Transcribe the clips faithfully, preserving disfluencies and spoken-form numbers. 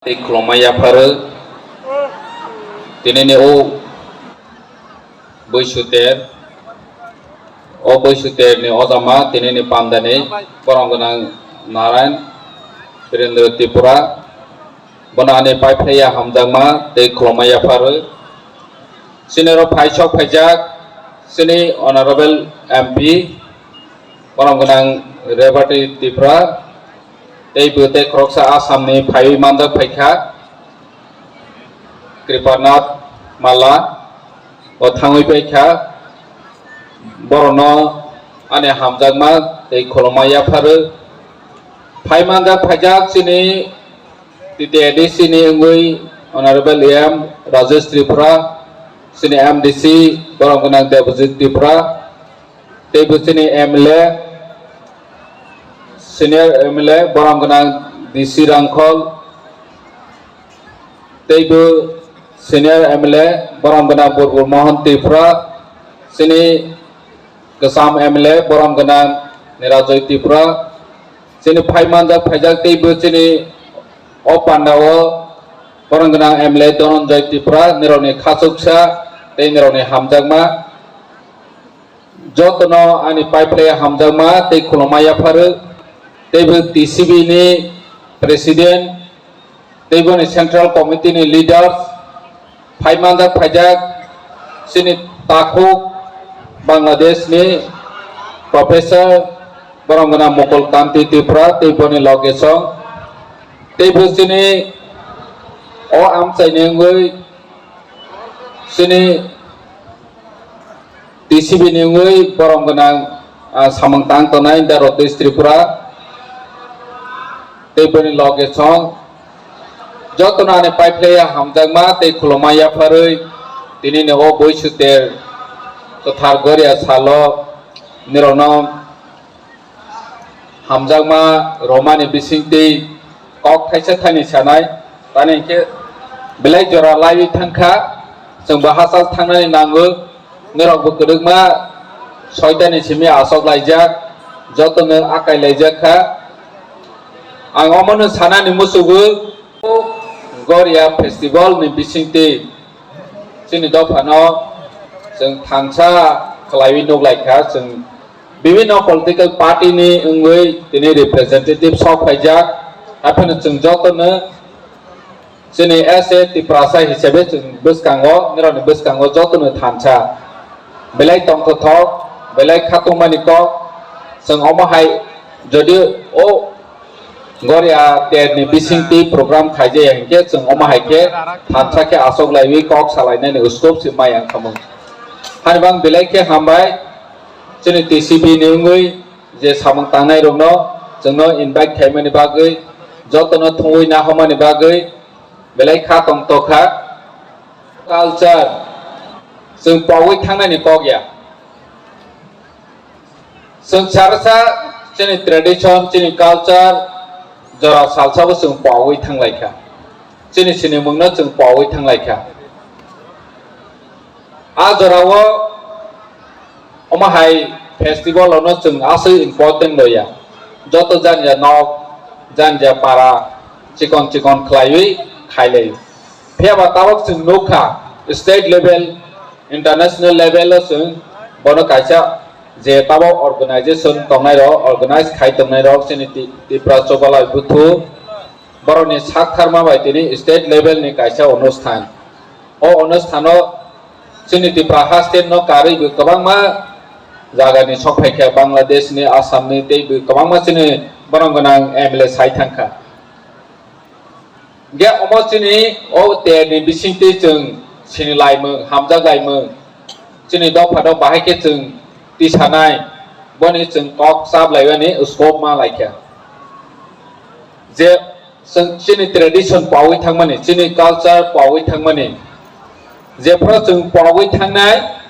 Tei khulumma yapharo tinini o bwisuter, o bwisuterni ojama tinini pandani borom gwnang Narayan Birendra Tripura, bono ani paiphlaiya hamjakma tei khulumma yapharo. Chini oro phaisok phaijak chini Honorable M P borom gwnang Rebati Tripura, tei bo tei khoroksa Assam ni phaiwi manjak phaikha, Kripanath Malla o thangwi paikha, borokno ani hamjakma tei khulumma yapharo. Phai manjak phaijak chini T T A D C ni wngwi Honorable M Rajesh Tripura, chini M D C borom gwnang Debojit Tripura, tei bo chini M L A, senior M L A borom gwnang D C Rangkhol, tei bo senior M L A borom gwnang Burbur Mohan Tripura, chini kwcham M L A borom gwnang Nirajoy Tripura, chini phai manjak phaijak tei bo chini o pandao borom gwnang M L A Dhananjay Tripura, nirokni khachuksa tei nirokni hamjakma. Jotono ani paiphlai hamjakma tei khulumma yapharo, tei bo T C B ni president, tei boni central committee ni leaders, phai manjak phaijak chini takhuk Bangladesh ni professor borom gwnang Mukul Kanti Tripura tei boni loge song, tei bo chini o amchaini wngwi chini T C B ni wngwi borom gwnang, ah, samung tang tongnai da Rotnesh Tripura tei boni loge song jotono ani paiphlaiya hamjakma tei khulumma yapharwi tinini o bwisuter kwthar goria salo nirokno hamjakma romani bisingtwi kok thaisa thani sanai, tani hinkhe belai jora laiwi thangkha, chwngbo hachal thangnani nango, norokbo kwrwkma soitani simi achok laijak, jotono akai laijak kha. Ang omono sanani muchugo, Goria festival ni bisingtwi chini dophano chwng thansa khlaiwi nuklaikha, chwng bibhinno political party ni wngwi tini representative sok phaijak, haiphano chwng jotono chini as a Tiprasa hisabe chwng bwskango, nirokni bwskango jotono thansa belai tongthothok, belai khatungmani kok, chwng omo hai jodi o Goria terni bisingtwi program khaijaya hinkhe chwng omo hai khe thansa khe achok laiwi kok salainani scope se maya wngkha mung. Hani bang belai khe hambai chini T C B ni wngwi je samung tangnai rokno chwngno invite khaimani bagwi, jotono thungwi nahormani bagwi belai kha tongtokha. Culture chwng pogwi thangnani kok ya. Chwng sarsa chini tradition, chini culture jora salsabo chwng pogwi thanglaikha. Chini sinimungno chwng pogwi thanglaikha. A jorao omo hai festival ono chwng aswk important loya. Joto janja nok, janja para chikon chikon khlaiwi khailai. Phiya ba tabok chwng nukha state level, international level o chwng bono kaisa je tabok organization tongnai rok, organize khai tongnai rok chini Ti-, Tipra Chobalai Buthu borokni sak tharma bai tini state level ni kaisa onusthan. O onusthano chini Tipra haste no karwi bo kwbangma jagani sok phaikha, Bangladesh ni, Assam ni tei bo kwbangma chini borom gwnang M L A sai thangkha. Ge omo chini o terni bisingtwi chwng sini laimung, hamjak laimung, chini dopha dopha hai khe chwng tisanai, boni chwng kok chap laimani scope ma laikha. Je chwng chini tradition pogwi thangmani, chini culture pogwi thangmani, jephru chwng pogwi thangnai,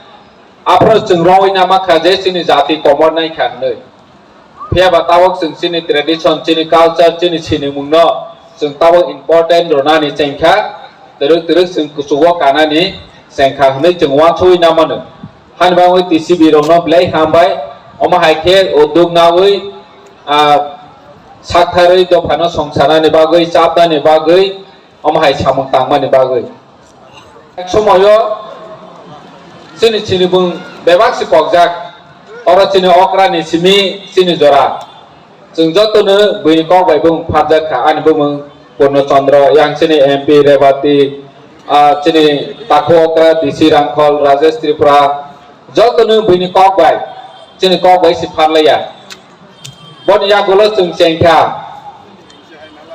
aphru chwng rogwi namakha je chini jati komor naikha hwnwi. Phiya ba tabok chwng chini tradition, chini culture, chini sinimungno chwng tabok important rwnani chengkha, twrwk twrwk chwng kuchugo kanani chengkha hwnwi chwng uansugwi namano. Hani bagwi T C B rokno belai hambai, omo hai khe uddog nawi, ah, saktharwi dophano songsanani bagwi, chapnani bagwi, Omo hai samung tangmani bagwi. Ek somoyo chini, chini bwng bebak se kokjak. Oro chini okra ni simi chini jora. Chwng jotono buini kok bai bwng pharjak kha, ani bwmwng Purno Chandra, yang chini M P Rebati, ah, chini takhu okra D C Rangkhol, Rajesh Tripura, jotono buini kok bai, chini kok bai se pharlaiya. Boni yagulo chwng chengkha,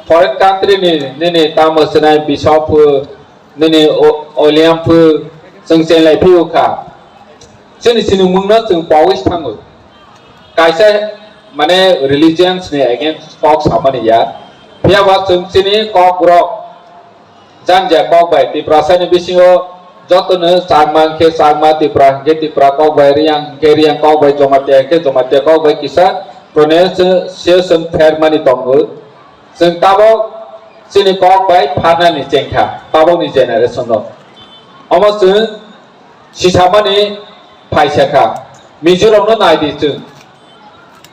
foreign country ni nini tamo swnai bisop, nini o-, William phu chwng chenglai phiyo kha. Chini sinimungno chwng pawis thango. Kaisa mane religions ni against kok samani ya. Phiya ba chwng chini kok rok janja kok bai Tiprasa ni bisingo jotono Chakma hwnkhe Chakma, Tipra hwnkhe Tipra kok bai, Riyang hwnkhe Riyang kok bai, Jomatia hwnkhe Jomatia kok bai kisa pronunciation phermani tongo. Chwng tabok chini kok bai pharnani chengkha tabokni generation no. Omo chwng sisamani phaisa kha. Mizoramno naidi chwng.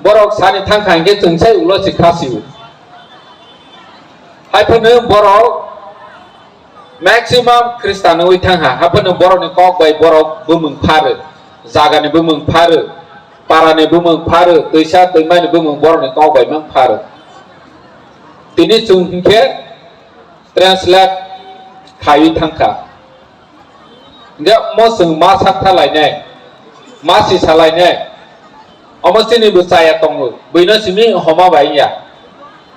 Borok sani thangkha hwnkhe chwng sai ulo se khasio. Haiphano borok maximum Khristan wngwi thangkha. Haiphano borokni kok bai borok bumung pharo. Jagani bumung pharo. Parani bumung pharo, twisa twimani bumung borokni kok bai mang pharo. Tini chwng hinkhe translate khaiwi thangkha. Hinkhe omo chwng ma saktha lainai, ma sisa lainai. Omo chini bo chaya tongo, buino simi homa bai ya.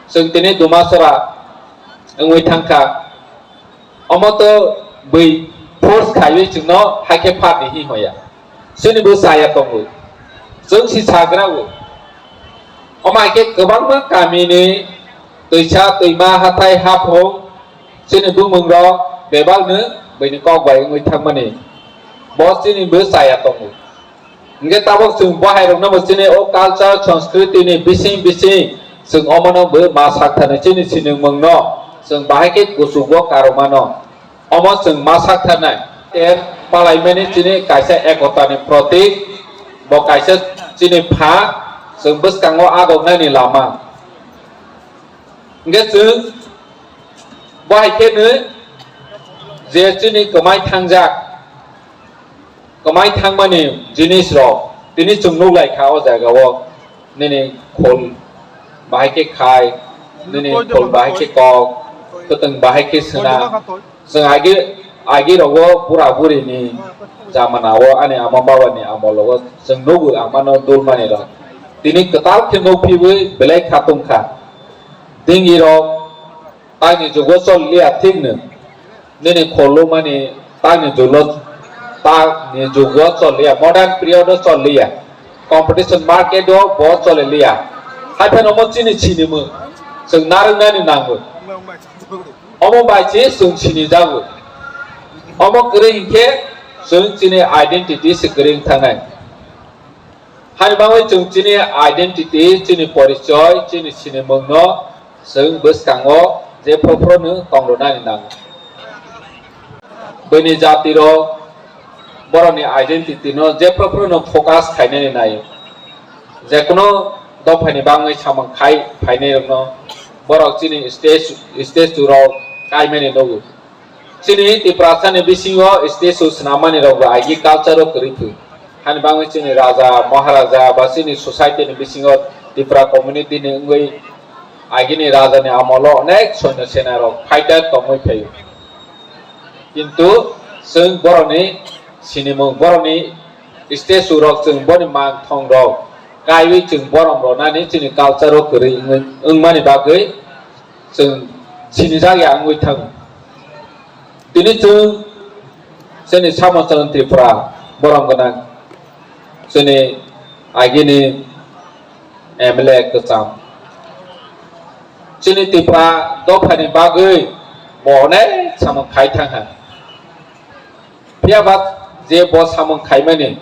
Chwng tini Dumasora wngwi thangkha. Omo to bui force khaiwi chwngno haikhe phardi hi hoya. Chini bo chaya tongo. Chwng si sagra o. Omo haikhe kwbangma kamini twisa twima hathai haphung chini bumung rok bebakno buini kok bai wngwi thangmani. Bo chini bo chaya tongo. Hingke tabok chwng bo hai rokno bo chini o culture, sanskriti ni bising bising chwng omono bo ma sak thani chini sinimung no chwng bahai khe kuchugo karomano. Omo chwng ma sak tharnai. Ter palaimani chini kaisa ekota ni protik, bo kaisa chini pha chwng bwskango adoknani lama. Hingke chwng bo hai khe no je chini kwmai thangjak. Kwmai thangmani jinis rok tini chwng nuk lai kha o jaga o, nini khol bahai khe khai, nini khol bahai khe kok, kwtwng bahai khe suna. Chwng agi, agi rogo bura buri ni jamana o ani ama baba ni amol o chwng nugo amano dulmani rok. Tini kwtal khe nuk phiwi belai kha tong kha. Dingi rok Tangni jugo chol liya thik no. Nini kholo mani tangni jugo, tangni jugo chol liya. Modern period o chol liya. Competition market o bo chole liya. Hai phano omo chini sinimo. Chwng narwk nani nango. Omo bai se chwng sini jago. Omo kwrwi hinkhe chwng chini identity se kwrwi wngthangnai. Hani bagwi chwng chini identity, chini porichoi, chini sinimung no chwng bwskango je phuru phuru no tong rwnani nango. Bini jati rok borokni identity no je phuru phuru no focus khainani naio. Jekunu dophani bagwi samung khai phainai rokno borok chini stage, stage two rok kaimani nugo. Chini Tiprasa ni bisingo statue swnamani rok bo agi culture o kwrwi thwi. Hani bagwi chini raja, maharaja ba chini society ni bisingo Tipra community ni wngwi agini raja ni amolo onek soino sena rok fighter tongwi phaio. Kintu chwng borokni sinimung, borokni statue rok chwng boni mang thong rok kaiwi chwng borom rwnani chini culture o kwrwi wngwi, wngmani bagwi chwng sinijak ya wngwi thango. Tini chwng chini Samachwng Tripura borom gwnang chini agini M L A kwcham. Chini Tipra dophani bagwi bo onek samung khai thangha. Phiya ba je bo samung khaimani,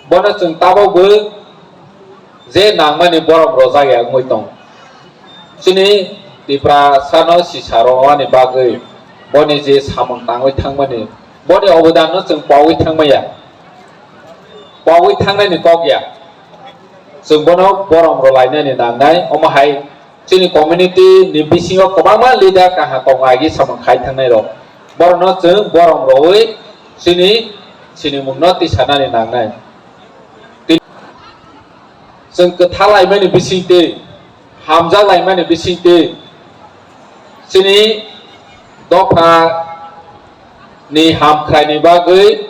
bono chwng tabok bo je nangmani borom rojak ya wngwi tong. Chini Tiprasano sisa rwmani bagwi boni je samung tangwi thangmani, boni obodanno chwng pogwi thangmaya. Pogwi thangnani kok ya. Chwng bono borom rwlainani nangnai, omo hai Chini community ni bisingo kwbangma leader kaham tongo agi samung khai thangnai rok. Borokno chwng borom rwi chini sinimungno tisanani nangnai. Chwng kwthalaimani bisingtwi, hamjak laimani bisingtwi, chini dopha ni hamkhraini bagwi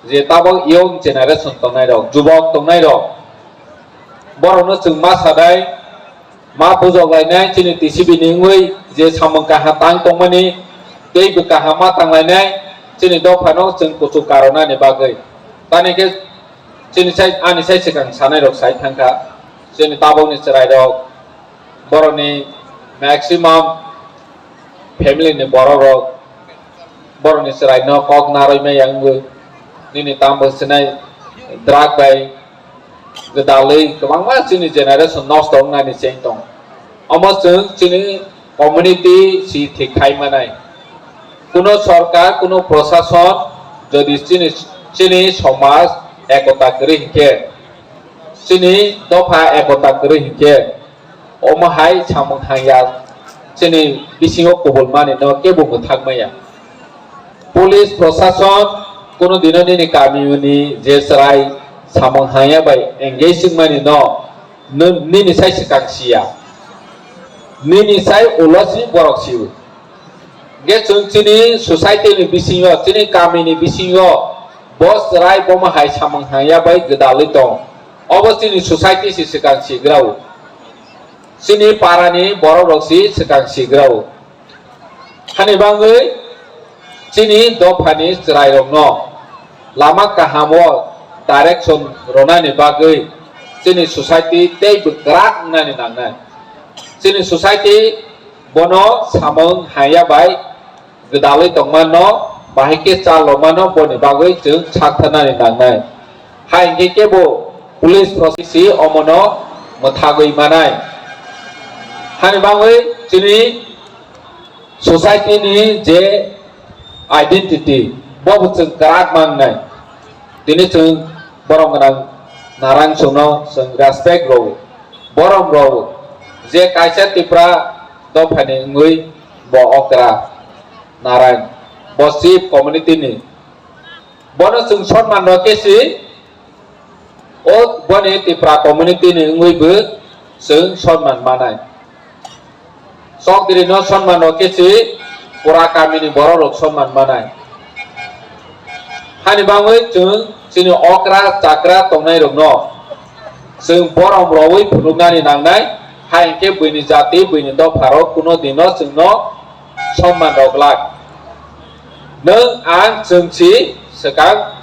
je tabok young generation tongnai rok, jubok tongnai rok, borokno chwng ma sadai, ma bujok lainai, chini T C B ni wngwi je samung kaham tang tongmani, tei bw kaham ma tang lainai, chini dophano chwng kuchuk karonani bagwi. Tani khe chini sai, ani sai swkang sanai rok sai thangkha, chini tabokni chwrai rok, borokni maximum family ni borok rok, borokni chwraino kok narwi maya wngwi, nini tambo sinai drug bai gwdalwi kwbangma chini generation nosto wngnani cheng tong. Omo chwng chini community si thik khai manai. Kuno sorkar, kuno prosason jodi chini, chini somaj ekota kwrwi hinkhe, chini dopha ekota kwrwi hinkhe, omo hai samung hangya chini bisingo kubul mani no kebo mwthang maya. Police prosason kuno dino nini kami ni je chwrai samung hangya bai engage wngmani no, nw-, nini sai swkang siya. Nini sai ulo si borok siyo. Ge chwng chini society ni bisingo, chini kami ni bisingo bo chwrai bomo hai samung hangya bai gwdalwi tong. Obo chini society si swkang sigrao. Chini para ni borok rok si swkang sigrao. Hani bagwi chini dophani chwrairokno lama kahamo direction rwnani bagwi chini society tei bwkrak wngnani nangnai. Chini society bono samung haya bai gwdalwi tongmano, bahai khe chalokmano boni bagwi chwng saktharnani nangnai. Hai hinkhe kebo police process si omono mwthagwi manai. Hani bagwi chini society ni je identity, bo bo chwng kwrak mangnai. Tini chwng borom gwnang Narayan Songno chwng respect rwo, borom rwo. Je kaisa Tipra dophani wngwi bo okra Narayan, bo chief community ni. Bono chwng sonman rw khe si, o boni Tipra community ni wngwi bo chwng sonman manai. Chokdiri no sonman rw khe si, pura kami ni borok rok sonman manai. Hani bagwi chwng chini okra chakra tongnai rok no chwng borom rwi phunuknani nangnai, hai hinkhe buini jati, buini dopha rok kuno dino chwngno sonman rw glak. Nwng ang chwng si swkang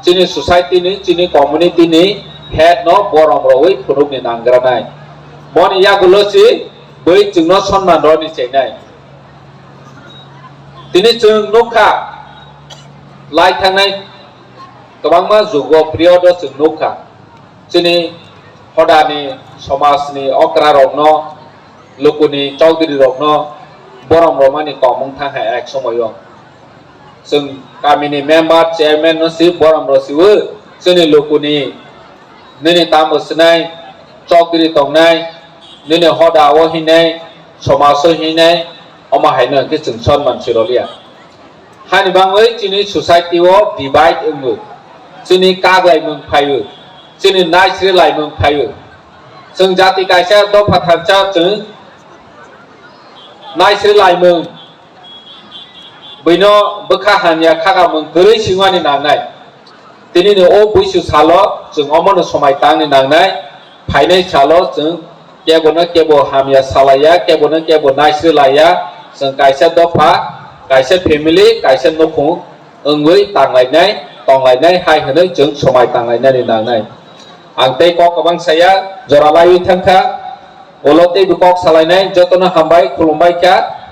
chini society ni, chini community ni head no borom rwi phunukni nanggranai. Boni yagulo si bwi chwngno sonman rwni chengnai. Tini chwng nukha, lai thangnai kwbangma jugo period o chwng nukha. Chini hodani somajni okra rokno, lukuni chowdhury rokno borom romani kok wng thang hai ek somoyo. Chwng kamini member, chairman no si borom rw siwo, chini lukuni nini tamo sinai, chowdhury tongnai, nini hoda o hinai, somaj o hinai, omo haino hwnkhe chwng sonman siroliya. Hani bagwi chini society o divide wngo, chini kak laimung phaio, chini naisri laimung phaio. Chwng jati kaisa dopha thansa chwng naisri laimung, bwino bwkha hamya khakamung kwrwi singwani nangnai. Tini ni o buisu salo chwng omono somai tangni nangnai, phainai salo chwng kebono kebo hamya salaiya, kebono kebo naisri laiya, chwng kaisa dopha, kaisa family, kaisa nukhung wngwi tanglainai, tonglainai hai hwnwi chwng somai tanglainani nangnai. Ang tei kok kwbang saya, jora laiwi thangkha, ulo tei bo kok salainai jotono hambai khulumbai kha.